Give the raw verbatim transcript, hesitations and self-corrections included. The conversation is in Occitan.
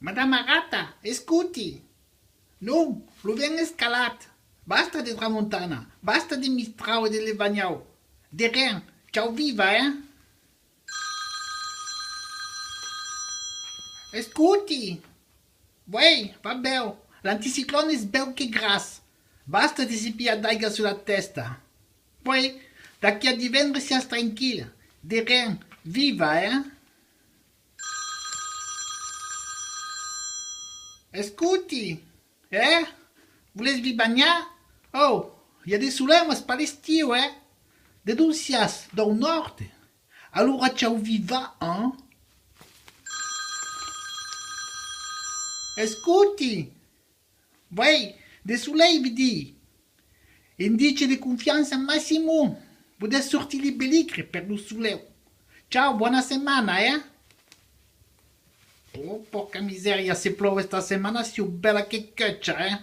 Madama Rata, escoti! Non, lo vent es calat. Basta de tramontana, basta de mistrau e de levanhau. De ren, chau viva, eh? Escoti! Uèi, va bèu, l'anticiclòn es bèu que gras. Basta de se pilhar d'aiga sus la tèsta. Puèi, d'aquí a divendres siás tranquil. De ren, viva, eh? Escoti, eh? Volètz vi banhar? Oh, i a de solèu, mas pas l'estiu, eh? De dont siás? Dau nòrd? Alora chau viva, hein? Escoti! Uèi, de solelh, vi dii! Indici de confiança maximum! Podètz sortir li pelicre per lo solèu. Chau, bòna setmana, eh? Oh, pòrca misèria, se plòu esta setmana, siáu bèla que quècha, eh?